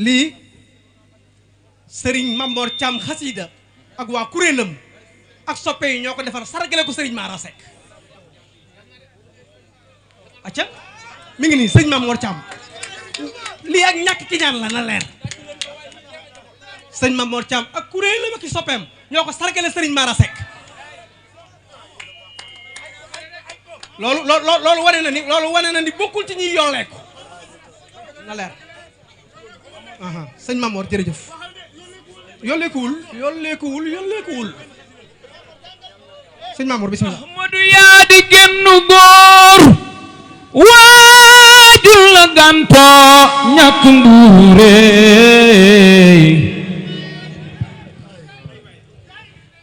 lii Serigne Mamor Thiam xasida ak waa kuréelam ak soppe yi ñoo ko defar sargale ko Serigne Mara Seck acca mi ngi nii Serigne Mamor Thiam lii ak ñàkk ki ñaan la na leer Serigne Mamor Thiam ak kuréelam ak i soppeem ñoo ko sargale Serigne Mara Seck loolu wane na ni bokkul ci ñuy yolleeku na leer sëñ Mamor jërëjëf yolleekuwul sëñ Mamor bismillah. Ahmadu yaa di gennu góor waajul la ganto ñàkk mbuure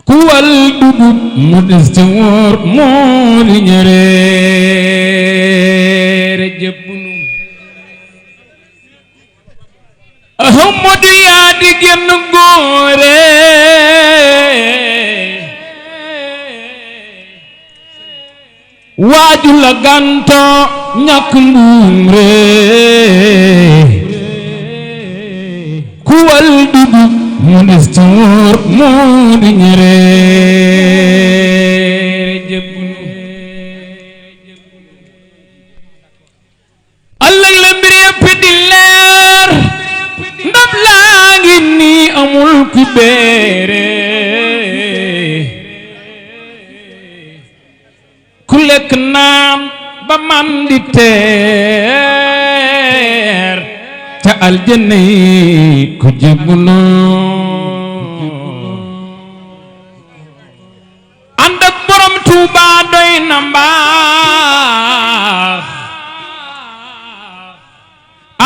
ku wal dugub mu des ca wóor moo li ñëreere jëbbunu Ahmadu yaa di genn góore waaju la ganto ñàkk mbuure ku wal dugub mu des ci wóor moo di ñëreere jëbbunu ëllëg la mbir yëpp di leer ndab laa ngi nii amul ku beere ku lekk naan ba man di teer ca aljanna yi ku jëbbuloo ànd ak borom Tuuba doy na mbaax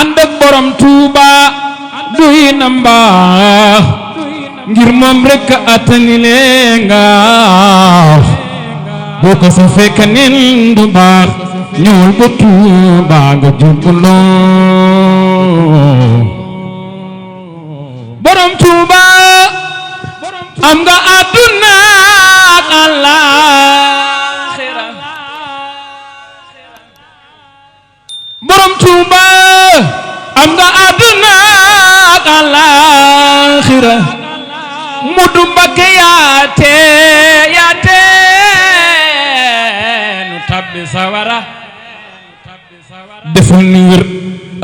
ànd ak borom Tuuba doy na mbaax ngir moom rekk atani lee nga boo ko sa fekk nen du baax ñëwul ba Tuuba nga jubbuloo borom Tuuba am nga àdduna ak àllaaxira borom Tuuba am nga àdduna ak àllaaxira mu du Mbakke yaate nu tabbi sawara defal ni wér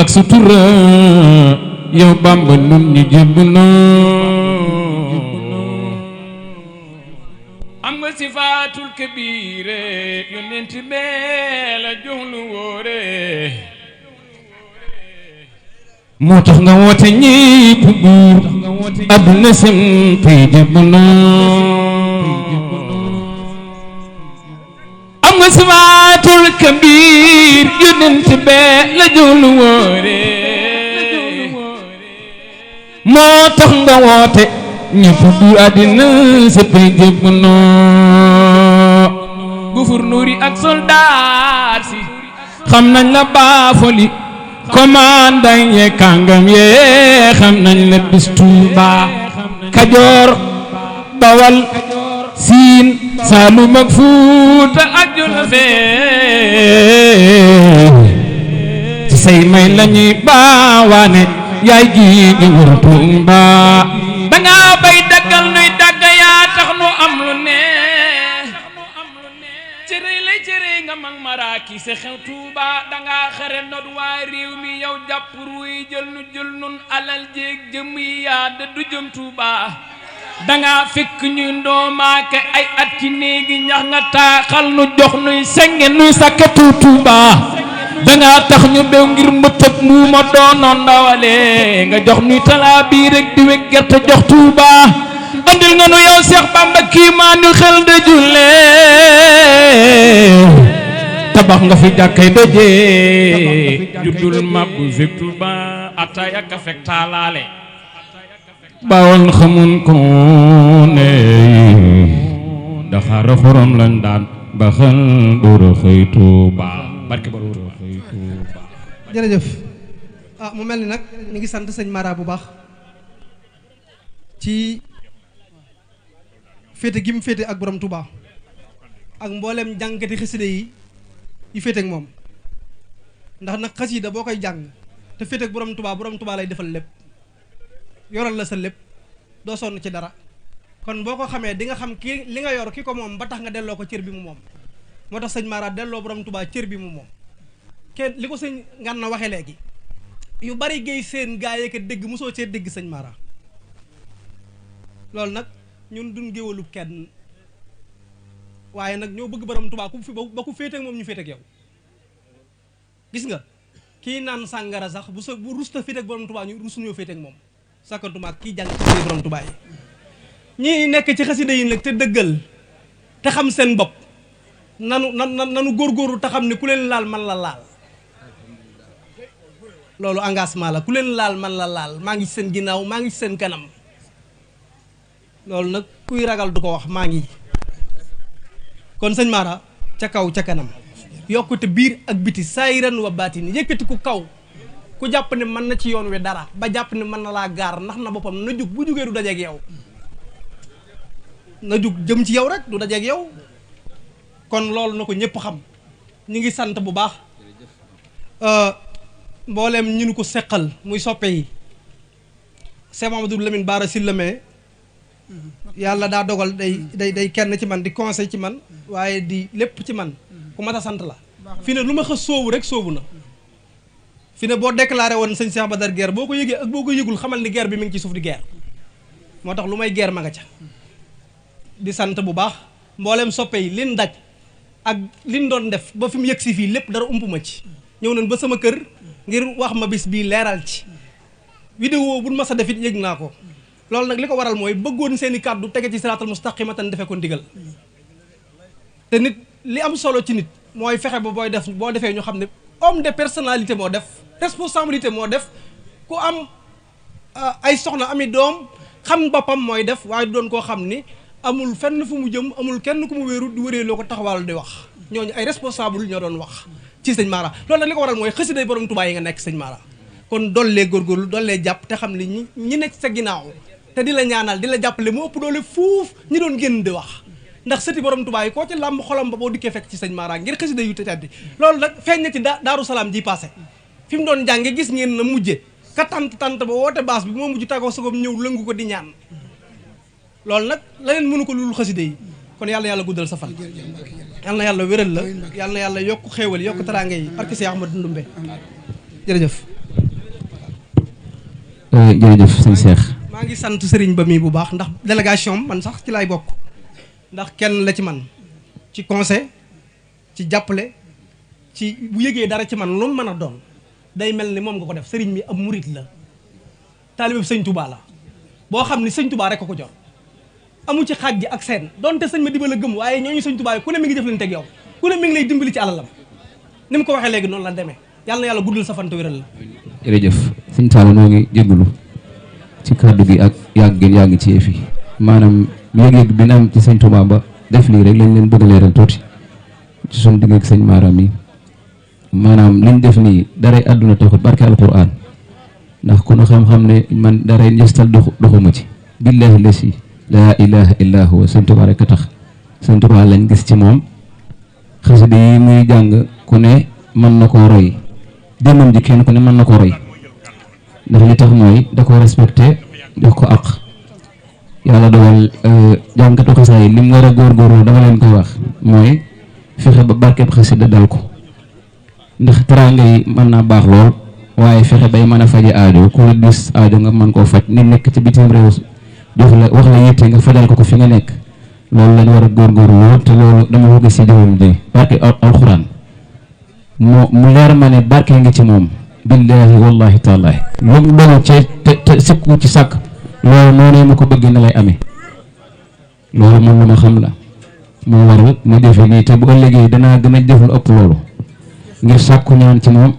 ak sutura yow Bamba nun ñi jëbbuloo am nga sifaatul kabiire yonent bee la jox lu wóore moo tax nga woote ñépp buur adduna sim tey jëbbuloo am nga sifaatul kabiir yonent bee la jox lu wóore moo tax nga woote ñépp buur adduna sim tey jëbbuloo gouverneur yi ak soldaar si xam nañ la baafoli commandant ye kàngam ye xam nañ la bis Tuuba Kajoor Bawal Siin Saalum ak Fuuta ak Jolof ci say may lañuy baawaane yaay ji gi wër Tuuba danga bay daggal nuy dagg yaa tax nu am lu ne cere nga mag maraaki sa xew Tuuba danga xare not waa réew mi yow jàpp ruy jël nun alal jéeg jëm yi yaa dëddu jëm Tuuba danga fekk ñuy ndoomaake ay at ci néegi ñax nga taaxal nu jox nuy senge nuy sakketu Tuuba danga tax ñu bew ngir mbëtëb muuma doonoon ndawale nga jox nuy talaa bii rek di weg gerte jox Tuuba andil nga nu yow Seex Bamba kii maa ñu xel de julle tabax nga fi jàkkay doje juddul mabbu fekk Tuuba ataaya ka fekk taalaale bawon xamun ko ne daxaara xorom lañ daan ba xel dóora xëy Tuuba barke ba dóora xëy Tuuba jërëjëf mu mel ni nag ñu ngi sant sëñ Mara bu baax ci féete gi mu féete ak borom Touba ak mboolem jàngkati xasida yi féete ak moom ndax nag xasida boo koy jàng te féete ak borom Touba lay defal lépp yoral la sa lépp doo sonn ci dara kon boo ko xamee di nga xam kii li nga yor ki ko moom ba tax nga delloo ko cër bi mu moom moo tax sëñ Mara delloo borom Tuubaa cër bi mu moom kenn li ko sëñ Ngana waxee léegi yu bari géey seen gaa yi ko dégg mosoo cee dégg sëñ Mara loolu nag ñun duñ géwalu kenn waaye nag ñoo bëgg borom Tuubaa ku fi ba ku féete ak moom ñu féete ak yow gis nga kii naan sàngara sax bu rusta féete ak borom Tuubaa ñu rusuñoo féete ak moom sakkantuma ak kii jàng ci borom Tuubaa yi ñi nekk ci xasida yi nag te dëggal te xam seen bopp nanu góorgóorlu te xam ne ku leen laal man la laal loolu engagement la ku leen laal man la laal maa ngi ci seen ginnaaw maa ngi ci seen kanam loolu nag kuy ragal du ko wax maa ngi kon sëñ Mara ca kaw ca kanam yokkute biir ak biti saayiran wa baatin yëkkati ku kaw ku jàpp ne mën na ci yoon wi dara ba jàpp ne mën na laa gaar ndax na boppam na jug bu jugee du dajeeg yow na jug jëm ci yow rek du dajeeg yow kon loolu na ko ñëpp xam ñi ngi sant bu baax mbooleem ñu nu ko seqal muy soppe yi Cheikh Mamadou Lamine Bara Sylla yàlla daa dogal day kenn ci man di conseil ci man waaye di lépp ci man ku mat a sant la fi ne lu ma xës soobu rek soobu na fi ne boo déclaré woon sëñ Cheikh Badar guerre boo ko yëgee ak boo ko yëgul xamal ni guerre bi mi ngi ci suuf di guerre moo tax lu may guerre ma nga ca di sant bu baax mbooleem soppe yi liñ daj ak liñ doon def ba fi mu yëg si fii lépp dara ump ma ci ñëw nañ ba sama kër ngir wax ma bis bii leeral ci vidéo buñ ma sa def it yëg naa ko loolu nag li ko waral mooy bëggoon seeni kàddu tege ci siraatal mustaqimatan defee ko ndigal te nit li am solo ci nit mooy fexe ba boo defee ñu xam ne homme de personnalité moo def responsabilité moo def ku am ay soxna ami doom xam boppam mooy def waaye du doon koo xam ni amul fenn fu mu jëm amul kenn ku mu wéeru di wëree loo ko taxawal di wax ñooñu ay responsable ñoo doon wax ci sëñ Mara loolu nag li ko waral mooy xësiday borom Tuubaa yi nga nekk sëñ Mara kon dollee góorgóorlu dollee jàpp te xam ne ñi nekk sa ginnaaw te di la ñaanal di la jàppale mu ëpp doole fuuf ñi doon génn di wax ndax sëti borom Tuubaa yi koo ci làmb xolam ba boo dikkee fekk ci sëñ Mara ngir xësida yu teddi loolu nag feeñ na ci Daaru Salaam ji passé fi mu doon jànge gis ngeen na mujje ka tant ba woote baas bi moo mujj tàggoo sagom ñëw lëngu ko di ñaan loolu nag leneen mënu ko lul xësida yi kon yàlla guddal sa fan yàlla na yàlla wéral la yàlla na yàlla yokk xéewal yokk teraanga yi barke Seex Ahmadu Ndumbe jërëjëf jërëjëf sëñ Cheikh maa ngi sant sëriñ ba mi bu baax ndax délégation man sax ci laay bokk ndax kenn la ci man ci conseil ci jàppale ci bu yëgee dara ci man lu mu mën a doon day mel ni moom nga ko def sëriñ mi ab murit la taalibe sëñ Touba la boo xam ni sëñ Touba rek ko jor amu ci xaaj ji ak seen donte sëñ ma dibal a gëm waaye ñooñu sëñ Touba yi ku ne mi ngi jëflante ak yow ku ne mi ngi lay dimbali ci alalam ni mu ko waxee léegi noonu la demee yàlla na yàlla guddal sa fan te wéral la jërëjëf sëñ Talla noo ngi jégalu ci kàddu gi ak yàgg ci yëf yi maanaam yëg-yëg bi na am ci sëñ Touba ba def lii rek lañ leen bëgg a leeral tuuti ci suñu digg ak sëñ Mara mi maanaam liñ def nii daray àdduna taxut barke alquran ndax ku nu xam-xam ne man daray njëstal doxuma ci billahi lasi laa ilaha illa huwa sëñ Touba rek a tax sëñ Touba lañ gis ci moom xasida yi muy jàng ku ne mën na koo roy jëmmam ji kenn ku ne mën na koo roy ndax li tax mooy da ko respecté jox ko àq yàlla dogal jàngkatu xasaay yi li mu war a góorgóorlu dama leen koy wax mooy fexe ba barkeb xasida dal ko ndax teraanga yi mën naa baax lool waaye fexe bay mën a faje aajo ku la dis aajo nga mën koo faj ni nekk ci bitim réew jox la wax la yitte nga fajal ko fi nga nekk loolu lañ war a góorgóorlu lool te loolu dama ko gis ci jëwam ji barke alxuraan mu leer ma ne barke ngi ci moom billahi wallahi taalahi lu mu doon te sikku ci sàkk loolu noonu ma ko bëgg na lay amee loolu moom lu ma xam la moo waral ma defe nii te bu ëllëgee danaa gën a def lu ëpp loolu ngir sàkku ñaan ci moom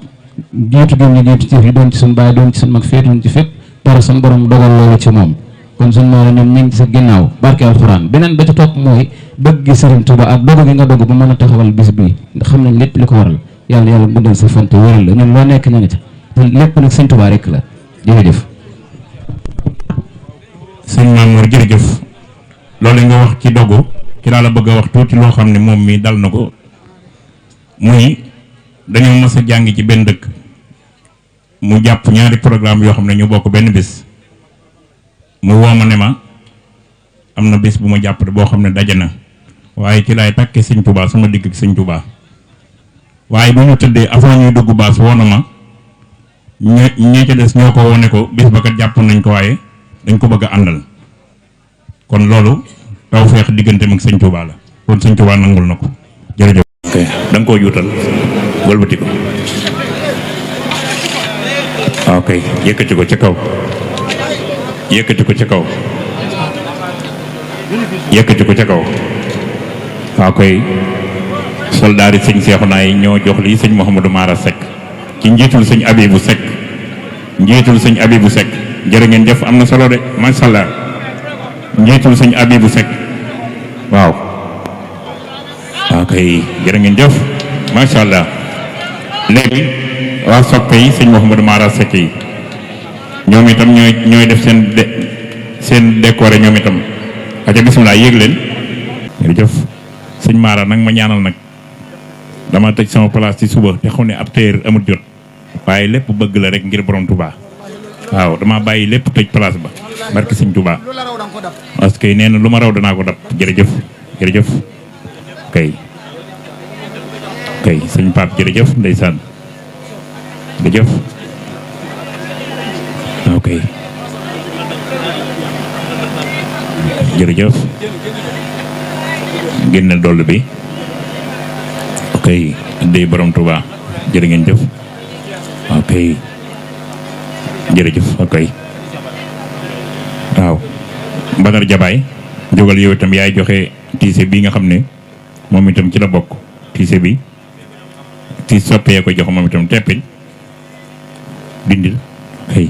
jiitu gi ñu jiitu ci fi doon ci suñ baay doon ci suñ mag féetuñ ci fépp dara suñ borom dogal loolu ci moom kon suñ Mara ñoom ñu ngi ci sa ginnaaw barke alxuraan beneen ba ci topp mooy bëgg gi Sëriñ Tuuba ak dogu gi nga dogu ba mën a taxawal bis bii nga xam nañ lépp li ko waral yàlla guddal sa fante wéral la ñun loo nekk ña nga ca te lépp nag Sëriñ Tuuba rek la jërëjëf sëñ Mamour jërëjëf loolu nga wax ci dogu ci laa la bëgg a wax tuuti loo xam ne moom mi dal na ko muy dañoo mës a jàng ci benn dëkk mu jàpp ñaari programme yoo xam ne ñu bokk benn bis mu woo ma ne ma am na bés bu ma jàpp boo xam ne daje na waaye ci laay takkee sëñ Touba sama digg ak sëñ Touba waaye bu ñu tëddee avant ñuy dugg baas woo na ma ñee ca des ñoo ko wone ko bés ba kat jàpp nañ ko waaye dañ ko bëgg a àndal kon loolu taw feex digganteem ak sëñ Touba la kon sëñ Touba nangul na ko jërëjëf. ok da nga koo juutal wëlbati ko ok yëkkati ko ca kaw yëkkati ko ca kaw yëkkati ko ca kaw waaw koy soldaari sëñ Seexuna yi ñoo jox lii sëñ Mouhamadou Mara Seck ci njiitul sëñ Abibu Seck jërë ngeen jëf am na solo de macha allah njiitul sëñ Abibu Seck waaw koy jërë ngeen jëf macha allah léegi waa soppe yi sëñ Mouhamadou Mara Seck yi ñoom itam ñooy def seen décoré ñoom itam aca bisimilah yéeg leen jërëjëf sëñ Mara nag ma ñaanal nag dama tëj sama place ci suba te xam ne ab téer amul jot waaye lépp bëgg la rek ngir borom Touba waaw dama bàyyi lépp tëj place ba barki sëñ Touba parce que nee na lu ma raw danaa ko dab jërëjëf kay sëñ Pape jërëjëf ndeysaan jërëjëf ok jërëjëf génne doll bi ok dey borom Touba jërë ngeen jëf ok jërëjëf ok waaw Badar Jabaay jógal yow itam yaay joxe tiise bi nga xam ne moom itam ci la bokk tiise bi tiis soppee ko jox moom itam teppil dindil ay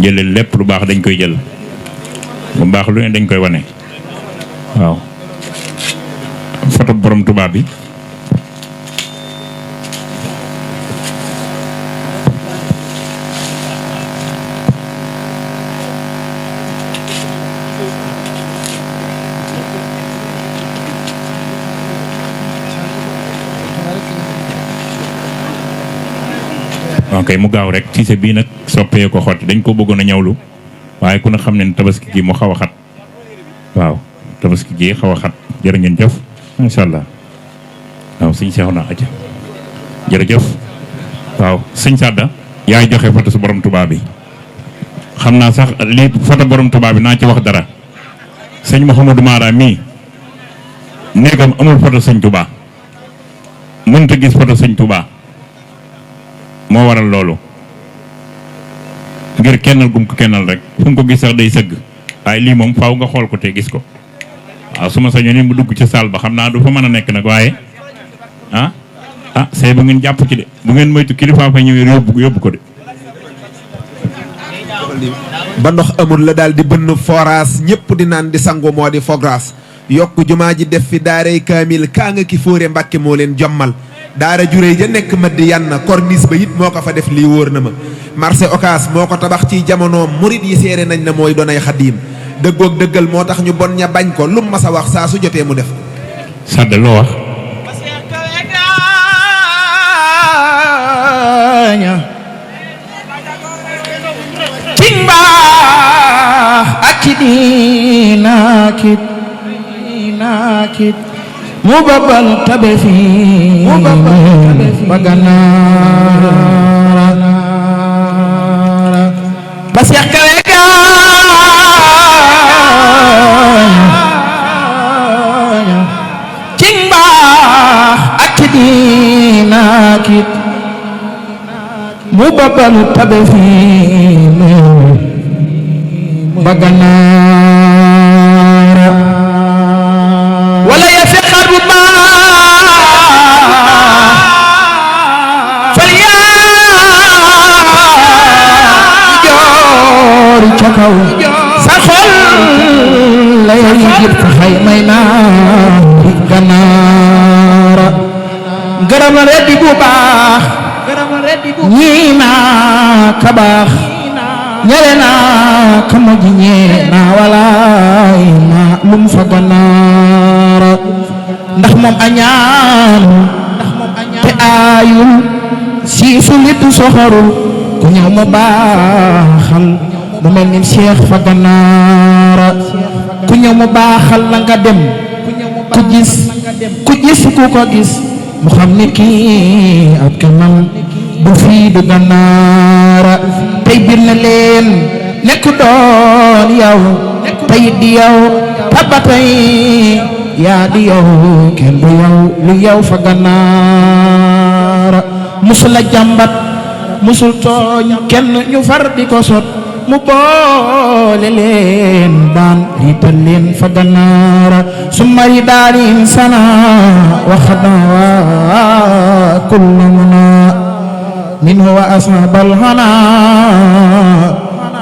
jëleel lépp lu baax dañ koy jël bu baax lu ne dañ koy wane waaw photo borom Touba bi ok mu gaaw rek tiise bii nag soppee ko xotti dañ ko bëggoon a ñawlu waaye ku ne xam ne tabaski gi mu xaw a xat waaw tabaski gi xaw a xat jërë ngeen jëf incha allah waaw sëñ Seexuna aja jërëjëf waaw sëñ Sadda yaay joxe photo su borom Touba bi xam naa sax lii photo borom Touba bi naa ci wax dara sëñ Mouhamadou Mara mii néegam amul photo sëñ Touba mënta gis photo sëñ Touba moo waral loolu ngir kennal gum ko kennal rek fu nga ko gis sax day sëgg waaye lii moom faaw nga xool ko te gis ko waaw su ma sañoon ni mu dugg ci saal ba xam naa du fa mën a nekk nag waaye say bu ngeen jàpp ci de bu ngeen moytu kilifa fa ñëwee yóbbu ko de ba ndox amul la daal di bënn forage ñëpp di naan di sangu moo di fograas yokk jumaa ji def fi daaray kaamil kaa nga ki fóore Mbàkke moo leen jommal daara juré ja nekk maddi yann corniche ba it moo ko fa def lii wóor na ma marché Ocass moo ko tabax ci jamonoom murit yi seere nañ na mooy doonay xadiim dëggoog dëggal moo tax ñu bon ña bañ ko lum mas a wax saa su jotee mu def Sadda loo wax ci mbaax ak ci diinaakit mu babal tabe fi baganaara ba Seex Kawe gaaña ci mbaax ak ci diinaakit mu babal tabe fi baganaara wala ya fi xarbu fal yaa joor ca kaw sa xol lay jib fa xay may naa di ganaara gërëm reddi bu baax ñii naa ka baax ñere naa ka mujj ñee naa walaay naa lum fa ganaara ndax moom añaan te aayul siisu nit soxorul ku ñëw mu baaxal mu mel ni Cheikh fa Ganaara ku ñëw mu baaxal la nga dem ku gis ku ko gis mu xam ni kii ab kanam du fii du Ganaara tey bir na leen nekk doon yow tey di yow tabatay yaa di yow kenn du yow lu yow fa Ganaara musul a jàmbat musul tooñ kenn ñu far di ko sot mu boole leen daan riital leen fa Ganaara su mari daarin sana waxna wa kullu muna minhu wa ashabal hana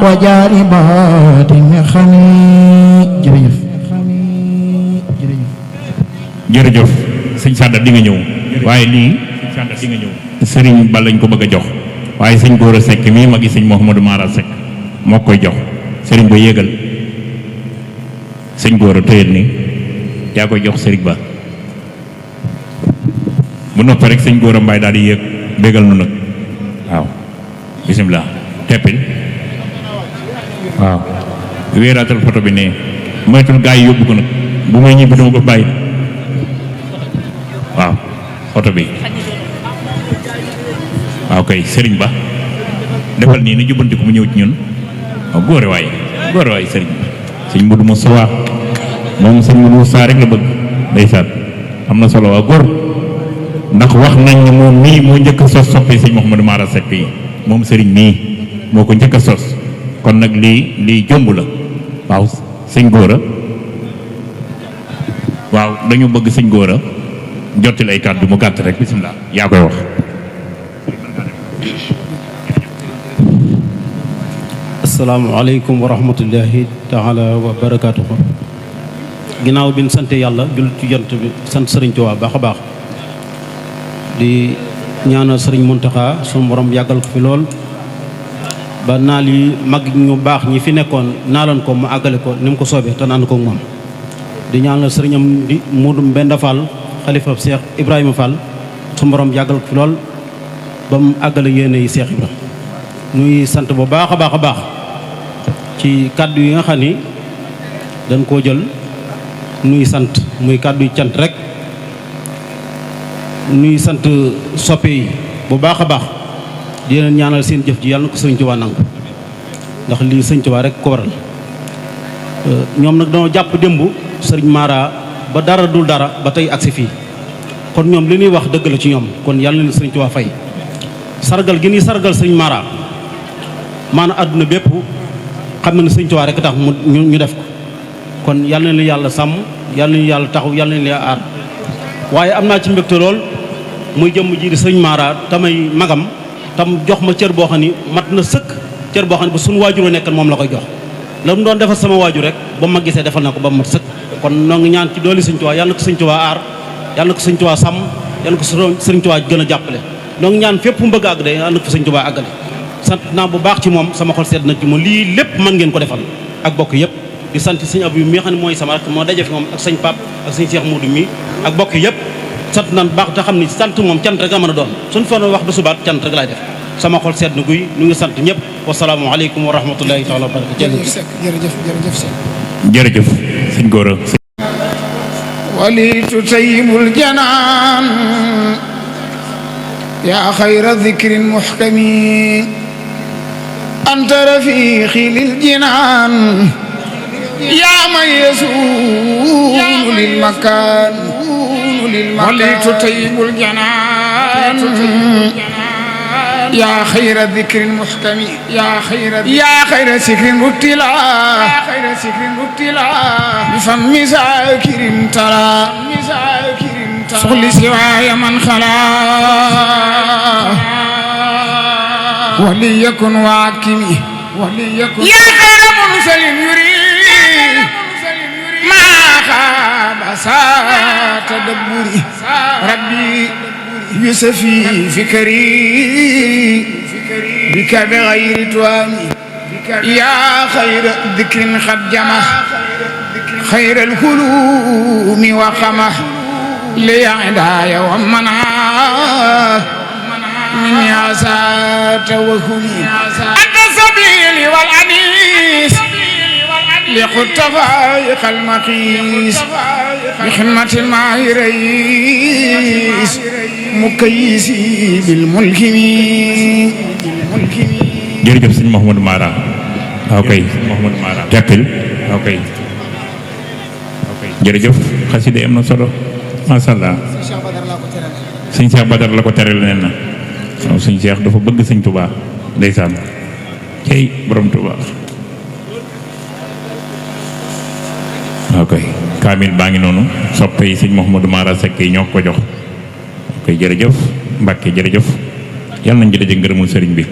wa jaaribatin xami jërëjëf jërëjëf sëñ Sada di nga ñëw waaye lii sëriñ ba lañ ko bëgg a jox waaye sëñ Gora Seck mii magi sëñ Mouhamadou Mara Seck moo koy jox sëriñ ba yéegal sëñ Gora tëyal ni yaa koy jox sëriñ ba bu noppee rek sëñ Gora Mbaye daal di yéeg bégal nu nag waaw bisimilah teppil waaw wéeraatal photo bi ne moytul gaa yi yóbbu ko nag bu may ñibbi dama ko bàyyi waaw photo bi waaw kay sëriñ ba defal nii na jubbanti ko mu ñëw ci ñun waaw góore waaye sëriñ ba sëñ Modou Moussa moom sëñ Modou Moussa rek la bëgg ndeysaan am na solo waa góor ndax wax nañ ne moom mii moo njëkk a sos soppee sëñ Mouhamadou Mara Seck yi moom sëriñ mii moo ko njëkk a sos kon nag lii jomb la waaw sëñ Gora waaw dañu bëgg sëñ Gora jottil ay kàddu mu gàtt rek bisimilah yaa koy wax asalaamaaleykum wa rahmatullahi taala wa barakaatuhu ginnaaw bi ñu sant yàlla jul ci jant bi sant sëriñ Tuubaa baax a baax di ñaanal sëriñ Muntaxa sunu borom yàggal ko fi lool ba naal yi mag ñu baax ñi fi nekkoon naaloon ko mu àggale ko ni mu ko soobee te naan ko moom di ñaanal sëriñam di Moodu Mbenda Fall xalifa Cheikh Ibrahima Fall sunu borom yàggal ko fi lool ba mu àggale yéene yi Cheikh Ibra ñuy sant bu baax a baax a baax ci kàddu yi nga xam ni dañ koo jël nuy sant muy kàddu yi cant rek nuy sant soppe yi bu baax a baax di leen ñaanal seen jëf ji yàlla na ko sëriñ Tuubaa nangu ndax lii sëriñ Tuubaa rek ko waral ñoom nag dañoo jàpp démb sëriñ Mara ba dara dul dara ba tey agsi fii kon ñoom li ñuy wax dëgg la ci ñoom kon yàlla na sëriñ Tuubaa fay sargal gi ñuy sargal sëriñ Mara maanaam àdduna bépp xam na ne sëriñ Tuubaa rek tax ñu def ko kon yàlla na leen yàlla sàmm yàlla na yàlla taxaw yàlla na leen aar waaye am naa ci mbégte lool muy jëmm ji di sëriñ Mara tamay magam tam jox ma cër boo xam ni mat na sëkk cër boo xam ne ba suñu waajuroo nekkan moom la koy jox la mu doon defal sama waajur rek ba ma gisee defal na ko ba mat sëkk kon noo ngi ñaan ci dooli sëriñ Tuubaa yàlla na ko sëriñ Tuubaa aar yàlla na ko sëriñ Tuubaa sàmm yàlla na ko sëriñ Tuubaa gën a jàppale noo ngi ñaan fépp mu bëgg a àgg de yàlla na ko sëriñ Tuubaa àggale sant naa bu baax ci moom sama xol sedd na ci moom lii lépp mën ngeen ko defal ak bokk yëpp di sant sëñ Abdou mi nga xam ne mooy sama rek moo daje fi moom ak sëñ Pape ak sëñ Cheikh Modou mi ak bokk yëpp sant nan baax te xam ni sant moom cant rek la mën a doon suñ fa wax du subaat cant rek laay def sama xol sedd na guy ñu ngi sant ñëpp wasalaamualeykum wa rahmatullahi taala wa barakatu jërëjëf sëñ Gora walitu tayyibul janaan yaa xayra dikrin muxkami anta rafiqi lil jinaan yaa man yasuulu lil makaan walitu tayyibul janaan yaa xayra dikrin muxkami yaa xayra sikrin mubtilaa bi fammi zaakirin talaa suxli siwaaya man xalaa وليكن واكمي يا خير مرسل يري ما خاب ساعة تدبري ربي يسفي فكري بك بغير توامي يا خير ذكر قد جمع خير الهلوم وقمه ليعداي ومنع من عسات توهمي أنت السبيل والأنيس لقد فائق المقيس بخدمة الماهريس مكيسي بالملكم jërëjëf sëñ Mouhamadou Mara waaw kay Mouhamadou Mara jàppil waaw kay jërëjëf xasida am na solo masha Allah sëñ Cheikh Badar la ko teral nen na waaw sëñ Cheikh dafa bëgg sëñ Touba ndeysaan cey borom Touba waaw kay kaamil baa ngi noonu soppe yi sëñ Mouhamadou Mara Seck yi ñoo ko jox ok jërëjëf Mbàkke jërëjëf yàlla nañ ci daje ngërëmul sëriñ bi